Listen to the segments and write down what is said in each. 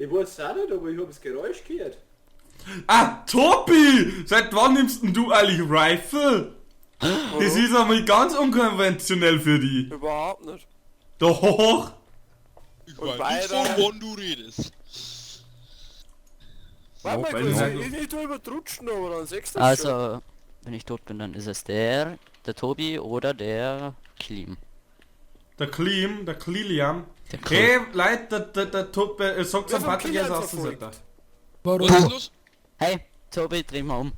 Ich weiß auch nicht, aber ich hab das Geräusch gehört. Ah, Tobi! Seit wann nimmst denn du eigentlich Rifle? Das ist einmal ganz unkonventionell für die. Überhaupt nicht. Doch! Ich Und weiß nicht, weiter. von wann du redest. Warte mal weil kurz, ich- ich tu übertrutschen, aber dann siehst du schon. Also, wenn ich tot bin, dann ist es der Tobi oder der Klim. Der Klim, der Kliliam. Der Klim. Hey, Leute, der Tobi, sagt Wer zum vom Patrick, er ist Kilian Außenseiter. verfolgt? Warum? Was ist los? Hey, Tobi, dreh mal um.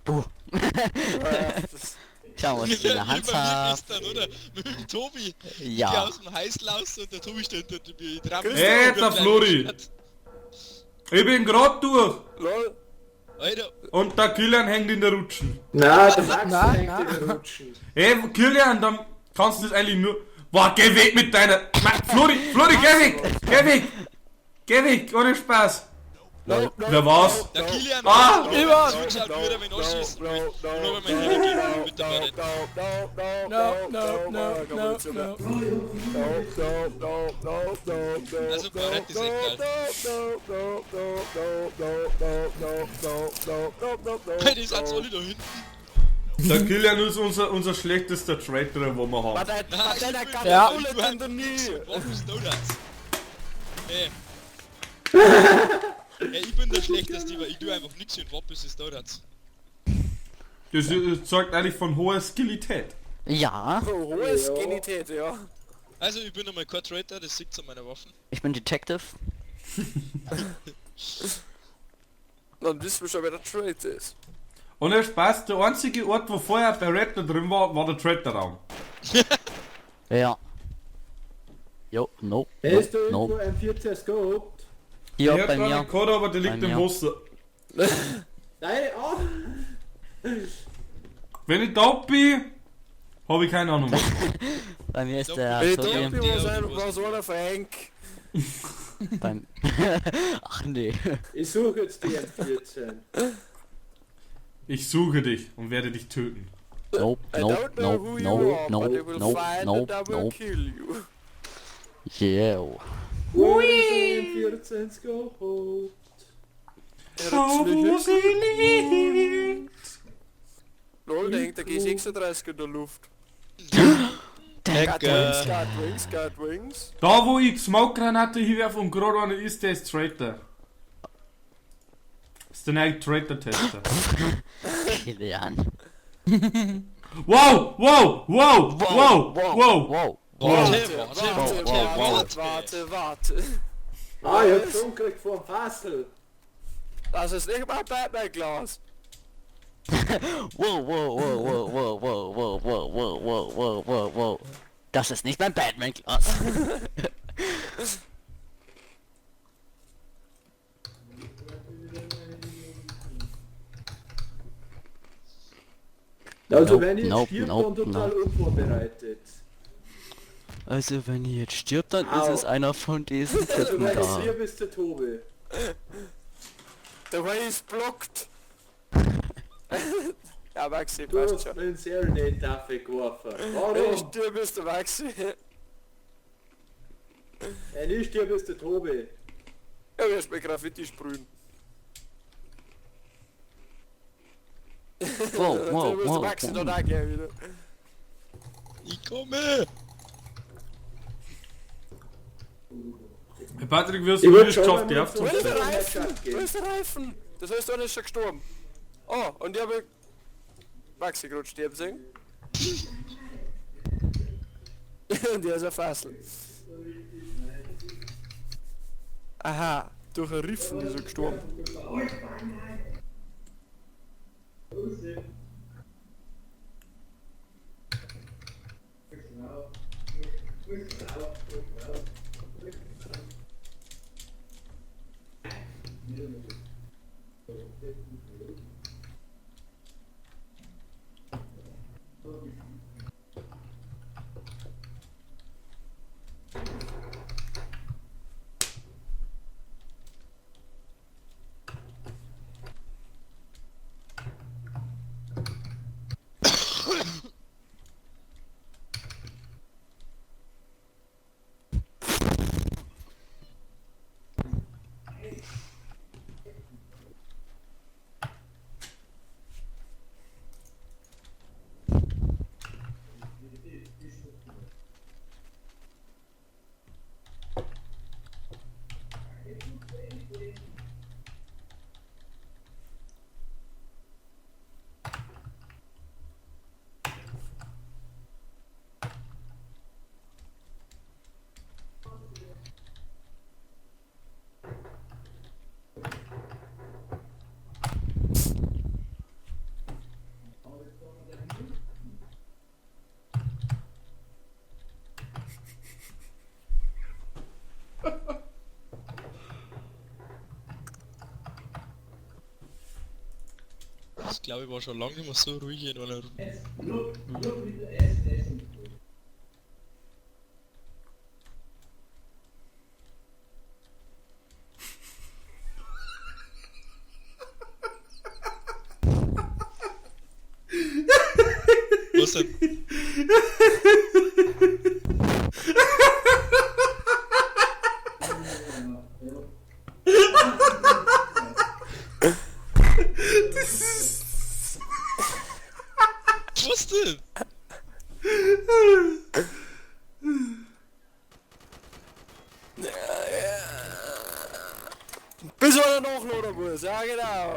Buh. Das- Schau, was ich in der Wie Hand bei mir hab. gestern, oder? Mit dem Tobi. Ich Ja. geh aus dem Heißl raus und der Tobi steht hinter mir. Ich trau mich Hey, nicht, der ich Flori. Ich bin grad durch. Lol. Alter, Und der Kilian hängt in der Rutschen. Na, der Max Nein, hängt nein. in der Rutschen. Hey, Kilian, dann kannst du das eigentlich nur... Boah, geh weg mit deiner... Flori, Flori, geh weg! Geh weg! Geh weg, ohne Spaß! No, no, Wer war's? der Kilian Ah, hat Ivan! zugeschaut, wie er mich anschießen will. no, Und ob er mein Handy gibt, mit der Barrett. no, No, no, no, no, no. No, no, no, no, no, no, Also, Barrett ist echt geil. No, no, no, no, no, no, no, no, no, no, no, no, Hey, die sind alle da hinten. Der Kilian ist unser schlechtester Traitor, wo wir haben. But I, Nein, but then I ich got bin- Ja. a bullet in the knee. Warum ist Donuts? Hey. Hey, ich bin der Schlechteste, weil ich tue einfach nichts und warte, bis es Donuts. Das zeugt eigentlich von hoher Skillität. Ja, Hohe Skinität, ja. Also, ich bin einmal kein Traitor, das sieht's an meiner Waffen. ich bin Detective. Dann wissen wir schon, wer der Traitor ist. Ohne Spaß, der einzige Ort, wo vorher Beretta drin war, war der Traitor-Raum. Ja. Jo, no, Hey, ist da no, irgendwo no. ein 14 Scope? Hier Ich hab bei zwar mir. einen gehabt, aber der liegt Bei im mir. Wasser. Nein, oh! Wenn ich da bin, habe ich keine Ahnung. Bei mir ist der Wenn ich Tobi. tot bin, war so einer Frank. Beim Ach nee. Ich suche jetzt die M14. Ich suche dich und werde dich töten. Nope, I nope, don't know nope, who you nope, are, but I nope, will nope, find nope, and I will nope. kill you. Yeah. Wo ist ein M14 Scope? Schau, wo sie liegt. Lol, da hängt der G36 in der Luft. Got Hacker. wings, got wings, got wings. Da, wo ich die Smoke-Granate hinwerfe und gerade einer ist, der ist Traitor. Ist der neue Traitor-Tester. Kilian. Wow, wow, wow, wow, wow. wow. Warte, warte, warte, Warte, warte. warte, warte. Ah, ich hab schon gekriegt vor dem Fassel. Das ist nicht mal Batman-Glas. Wow, wow, wow, wow, wow, wow, wow, wow, wow, wow, wow, wow, wow. Das ist nicht mein Batman-Glas. Also Nope, wenn ich nope, stirb, nope, dann total unvorbereitet. Also wenn ihr jetzt stirbt, dann Au. ist es einer von diesen Also Typen wenn ich da. stirb, ist der Tobi. The way is blocked. Ja, Maxi, Du passt hast schon. mir einen Serenade dafür geworfen. Wenn ich Warum? stirb, ist der Maxi. Wenn ich stirb, ist der Tobi. Ja, wirst mir Graffiti sprühen. Wow, Dann wow, ist der wow, Maxi dann wow. auch gleich wieder. Ich komme! Hey, Patrick, wie hast Ich du würd es schon geschafft, mal die mit Wo aufzustellen? ist der Ja. Reifen? Wo ist der Reifen? Das heißt, einer ist schon gestorben. Oh, und ich habe Maxi gerade sterben sehen. Und der ist ein Fassel. Aha, durch ein Riffen ist er gestorben. Das glaube ich war schon lange nicht mehr so ruhig in einer Runde. Was denn? Was denn? Bis einer nachladen muss, ja genau.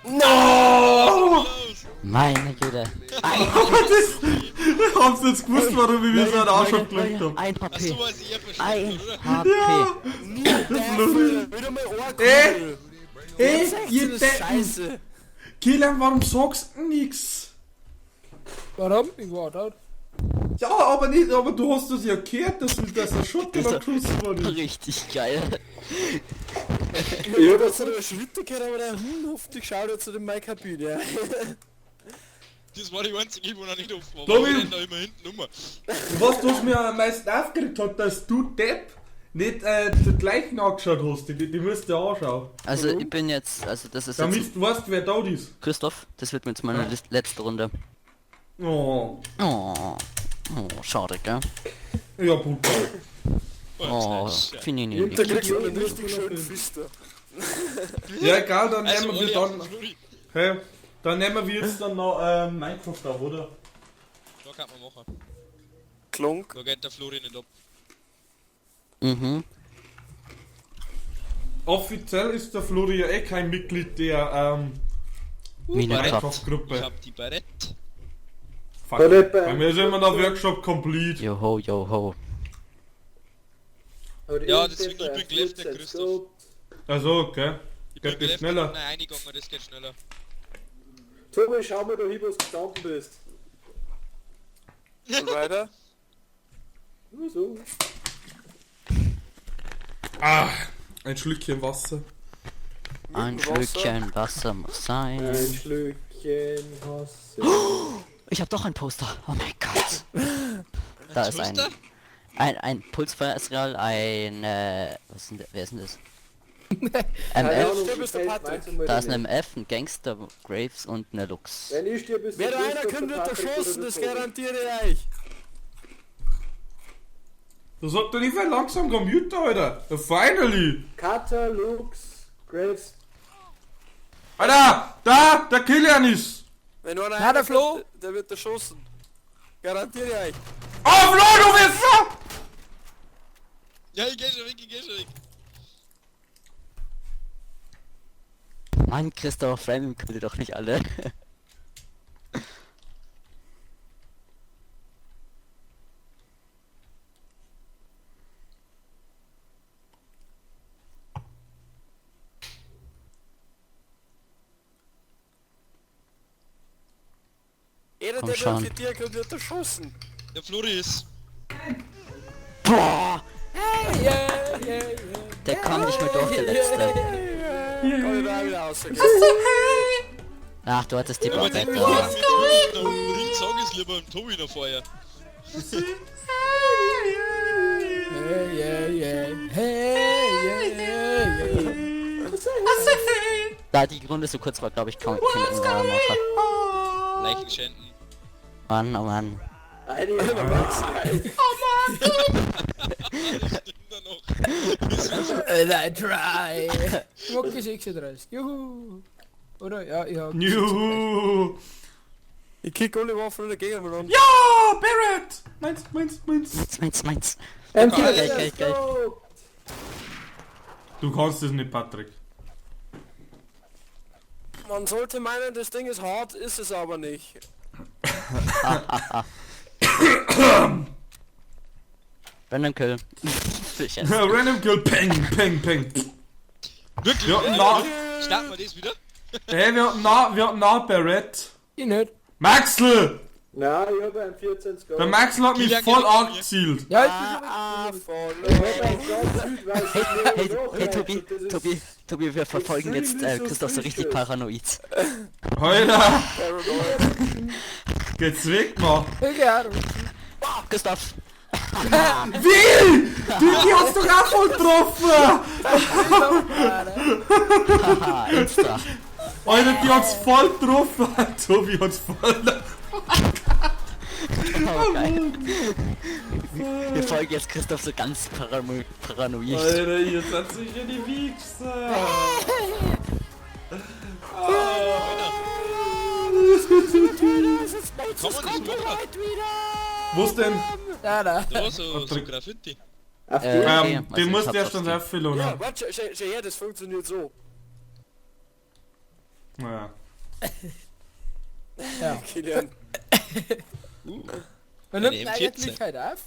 No! Los! Meine Güte. Hab's jetzt gewusst, warum ich mir so einen Arsch abgelegt hab. Ein Ach HP. so, weiß ich eh Ein verstanden, oder? HP. Wieder mal Ohr. Ey! Ey, ihr Das Deppen! Scheiße. Kilian, warum sagst du nix? Warum? Ich war dort. Ja, aber nicht, aber du hast das ja gehört, dass der Shotgun abgeschossen worden ist. Richtig geil. Ich hab jetzt noch Schritte gehört, aber der Hund hoffentlich schaut jetzt zu dem Mike Kabine. Ja. Das war die einzige, wo noch nicht offen war. Tobi! Wir rennen da immer hinten um. Was, was mir am meisten aufgeregt hat, dass du Depp nicht die gleichen angeschaut hast, die musst du dir anschauen. Also ich bin jetzt, also das ist jetzt Damit du weißt, wer da ist. Christoph, das wird jetzt meine letzte Runde. Oh, Oh, oh schade, gell? ja, brutal. Oh, Finini. Und da kriegst du einen richtig schönen Fister. Ja, egal, dann Also, nehmen wir alle auf dann. den Flori. Hey, dann nehmen wir jetzt dann noch Minecraft auf, oder? Da kann man machen. Klonk. Da geht der Flori nicht ab. Mhm. Offiziell ist der Flori ja eh kein Mitglied der Minecraft. Ich Minecraft-Gruppe. hab die Barett. Fuck. Bei mir ist immer noch Workshop complete. Yo ho, yo ho. Ja, deswegen, ich bin geleft, der Christoph. Also, okay. Ich bin Geht das geleft schneller? und reingegangen, das geht schneller. Tobi, schau mal da hin, was du gestanden bist. Und weiter. Nur so. Ah, ein Schlückchen Wasser. Ein Wasser. Schlückchen Wasser muss sein. Ein Schlückchen Wasser. Ich habe doch ein Poster. Oh mein Gott. Da ist ein Toaster? ein Pulsfeuer-Esreal, ein was ist denn, wer ist denn das? Keine MF. Ahnung, Stirb ist der gefällt Patrick. meins einmal Da nicht. ist ein MF, ein Gangster, Graves und eine Lux. Wenn ich stirb, ist Wer der da einer Christoph, kommt, der wird Patrick oder erschossen, der das Tobi. garantiere ich euch. Das hat doch nicht viel langsam Computer, Alter. Ja, finally! Kata, Lux, Graves. Alter, da, der Kilian ist! Wenn nur einer Na, der kommt, Flo. der wird erschossen. Garantiere ich euch. Oh, Flo, du Wichser! Ja, ich geh schon weg, ich geh schon weg. Mann, Christoph, framen könnt ihr doch nicht alle. Jeder, Komm der schon. mit dir kommt, wird erschossen. Der Flori ist. Boah, Yeah, yeah, yeah. der kam nicht mehr durch, der letzte. Kann ich da auch wieder rausgehen. Ach, du hattest die Aber den Barrette. mit dem Ring sag ich's lieber dem Tobi noch vorher. Hey, yeah, yeah. Hey, yeah, yeah, yeah. Da die Runde so kurz war, glaube ich, kaum kein Ingram machen. Leichen schänden. Mann, oh Mann. Eine Stimmt da noch. And I try. Mucki 36. Juhu. Oder? Ja, ich hab. Juhu! Ich kick alle Waffen in der Gegend an. Ja, Barrett! Meins, meins, meins. Meins, meins, meins. M4 Geil, geil, geil. Du kannst es nicht, Patrick. Man sollte meinen, das Ding ist hart, ist es aber nicht. Random Kill. Sicher. Random Kill, peng, peng, peng. Wirklich? Ja, na, Starten wir das wieder? hey, wir hatten auch Barrett. Ich nicht. Maxl! Nein, ich hab ein 14 Scope. Der Maxl hat mich Kilian voll geht mit mir. angezielt. Ja, ich bin Ah, voll. Ich hab ein Scope, weil es Hey, mir hey, noch hey, reicht Tobi, und das ist- Tobi, Tobi, wir verfolgen jetzt Christoph so richtig suspicious. paranoid. Alter, Paranoid. geht's weg, Mann. schon. Ja, Christoph! Wie? Die hat's doch auch voll getroffen! Haha, Insta. Alter, die hat's voll getroffen! Tobi hat's voll. Oh, geil. Wir folgen jetzt Christoph so ganz paranoid. Alter, ihr seid sicher die Wichser! Kann man das machen? Wo's denn? Da, da. Da, so Graffiti. Auf die Okay, also Den ich musst hab's du erst dann aufs erfüllen, oder? Ja, warte, schau, schau her, das funktioniert so. Ja. Ja. Kilian. Man nimmt Eine ihn M14. eigentlich halt auf.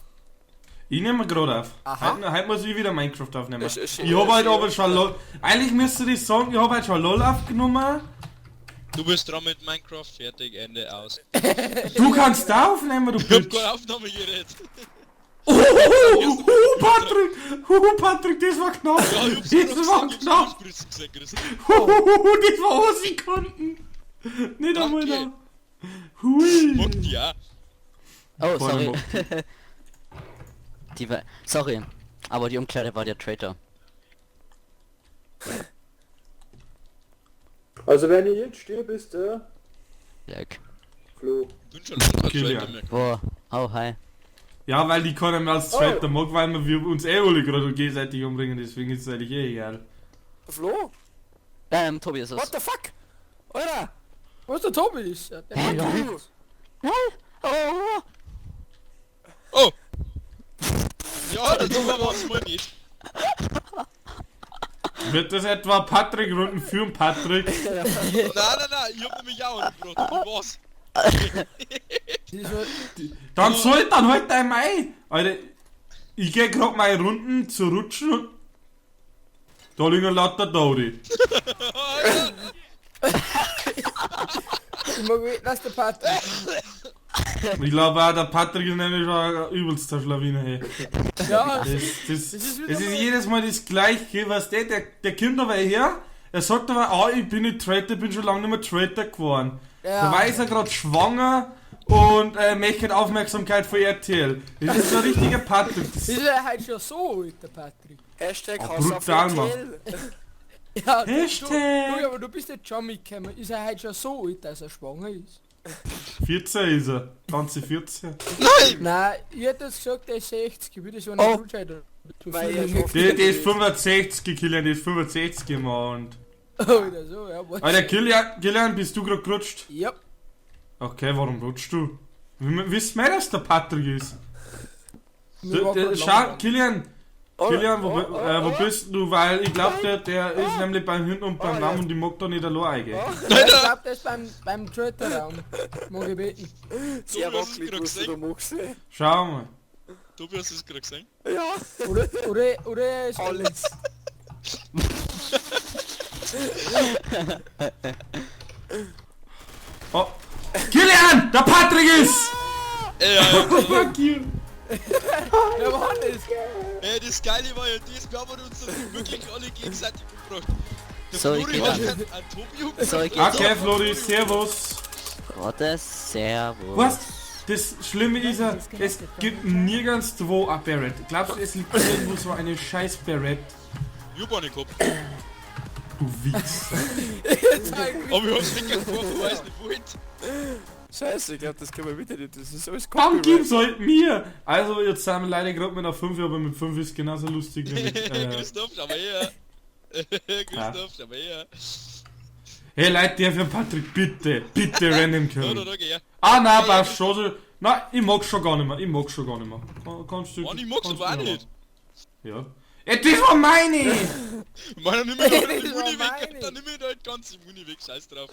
Ich nehme gerade auf. Aha. Heute muss ich wieder Minecraft aufnehmen. Ist- Ich hab halt aber schon LOL. Eigentlich müsste ich sagen, ich hab halt schon LOL aufgenommen. Du bist dran mit Minecraft, fertig, Ende, aus. Du kannst da aufnehmen, du Ich hab Bitch. kein Aufnahmegerät. Oh, oh, oh, Patrick! Oh, Patrick, das war knapp! Ja, ich hab's Das war grad gesehen, ich knapp! hab's Spritzen gesehen, Christoph. Oh, das war 8 Sekunden! Nicht einmal da. Danke. Hui! Mag die auch. Oh, Voll sorry. im Die war, sorry, aber die Umkleide war der Traitor. Also wenn ich jetzt stirb, ist der Leck. Flo. Ich bin schon lange kein Kilian. Traitor mehr. Boah, oh hi. Ja, weil die keiner mehr als Traitor mag, weil wir uns eh alle gerade gegenseitig umbringen, deswegen ist es eigentlich eh egal. Flo? Tobi ist es. What the fuck? Alter! Wo ist der Tobi? Ist? Ja, der Hey, Mann. lol. Oh, Oh! Ja, das war was mal nicht. Wird das etwa Patrick Runden für Patrick? Nein, nein, nein, ich hab nämlich auch einen gebracht. Ich war's. Die ist halt- Dann soll dann halt dein Mai! Alter, ich geh grad meine Runden zu rutschen und. Da liegen lauter Dori. Ich mag wetten, dass der Patrick. Ich glaube auch, der Patrick ist nämlich schon ein übelster Schlawiner, hey. Ja, Das, das, Das ist es wieder ist mal- jedes Mal das Gleiche, weißt du, der kommt aber her, er sagt aber, ah, ich bin nicht Traitor, bin schon lange nicht mehr Traitor geworden. Ja. Da war er gerade schwanger und möchte Aufmerksamkeit von RTL. Das ist so ein richtiger Patrick. Das ist er halt schon so alt, der Patrick. Hashtag Oh, Hass auf brutal, Mann. RTL. Ja, du, Hashtag. Du, aber du bist nicht schon mitgekommen. Ist er halt schon so alt, dass er schwanger ist? 14 ist er. Ganze 14. Nein, ich hätte jetzt gesagt, der ist 60. Ich würde so Oh. nicht entscheiden. Weil er schon Der ist 65, Kilian, der ist 65, Mann. Oder so, ja. Was? Alter, Kilian, bist du gerade gerutscht? Ja. Okay, warum rutschst du? Wissen wir, dass der Patrick ist? Mir war grad Schau, langweilig. Kilian, Oh, Kilian, wo, oh, oh, wo oh. bist du? Weil ich glaube, der ist nämlich beim Hinten und beim Oh, Namen ja. und die mag da nicht allein eingehen. Ja, ich glaub, der ist beim Traitor-Raum. Mag ich beten. Sehr Tobi, hast du es wackelig, gerade was du da gesehen? machst. ey. Schau mal. Tobi, hast du es gerade gesehen? Ja, Oder er ist alles. Oh. Kilian! Der Patrick ist! Ey, ja, Fuck you! Wer war das? ey, das Geile war ja das, wir haben uns dann wirklich alle gegenseitig umgebracht. Der So, ich Flori geh hat dann. einen Tobi umgebracht. So, ich geh jetzt. Okay, Flori, servus. Warte, servus. Was? Das Schlimme ist ja, es gibt nirgends wo ein Barrett. Glaubst du, es liegt irgendwo so eine scheiß Barrett? Ich hab eine gehabt. Du Wichser. Aber ich hab's weggeworfen, weil ich's nicht wollte. Scheiße, ich glaub, das können wir wieder nicht. Das ist alles Dann Copyright. gib's halt mir! Also, jetzt sind wir leider gerade mit einer 5, aber mit 5 ist genauso lustig wie mit. Christoph, schau mal her. Christoph, schau mal her. Hey Leute, der für Patrick, bitte, bitte random Da, killen. da, da, geh her. Ah, nein, passt schon. So- Nein, ich mag schon gar nicht mehr, ich mag schon gar nicht mehr. Kannst du... Mann, ich mag's kannst aber auch du nicht. Ja. Ey, das war meine! Mann, dann nimm mir doch die Das war Muni weg, meine. dann nimm mir da die ganze Muni weg, scheiß drauf.